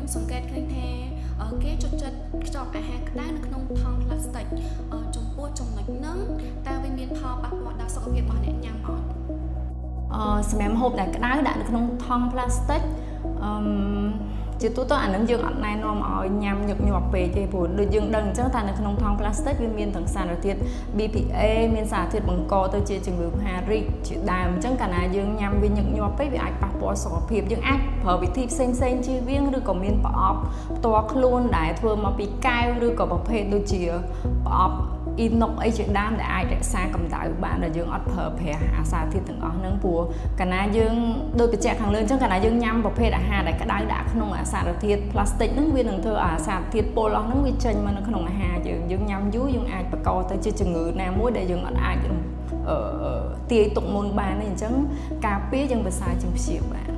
ខ្ញុំសង្កេតឃើញថាគេចូលចិត្តខ្ចប់អាហារក្តៅនៅក្នុងថង់ប្លាស្ទិកចំពោះចំណុចហ្នឹងតើវាមានផលប៉ះពាល់ដល់សុខភាពរបស់អ្នកញ៉ាំអត់? សម្រាប់ម្ហូបដែលក្តៅដាក់នៅក្នុងថង់ប្លាស្ទិកជាទូទៅអានឹងយើងអត់ណែនាំឲ្យញ៉ាំញឹកញាប់ពេកទេព្រោះដូចយើងដឹងអញ្ចឹងថានៅក្នុងថង់ប្លាស្ទិកវាមានទាំងសារធាតុ BPA មានសារធាតុបង្កទៅជាជំងឺមហារីកជាដើមអញ្ចឹងកាលណាយើងញ៉ាំវាញឹកញាប់ពេកវាអាចប៉ះពាល់សុខភាពយើងអាចប្រើវិធីផ្សេងផ្សេងជៀសវាងឬក៏មានប្រអប់ផ្ទាល់ខ្លួនដែលធ្វើមកពីកែវឬក៏ប្រភេទដូចជាប្រអប់អ៊ីណុកអីជាដើមដែលអាចរក្សាកម្ដៅបានដែលយើងអត់ប្រើប្រាស់អាសារធាតុទាំងអស់ហ្នឹងព្រោះកាលណាយើងដូចបញ្ជាក់ខាងលើអញ្ចឹងកាលណាយើងញ៉ាំប្រភេទអាហារដែលក្តៅដាក់ក្នុងអាសារធាតុផ្លាស្ទិកហ្នឹងវានឹងធ្វើឲ្យអាសារធាតុពុលអស់ហ្នឹងវាចេញមកនៅក្នុងអាហារយើងយើងញ៉ាំយូរយើងអាចបង្កទៅជាជំងឺណាមួយដែលយើងអត់អាចទាយទុកមុនបានទេអញ្ចឹងការពារយើងប្រសើរជាងព្យាបាល។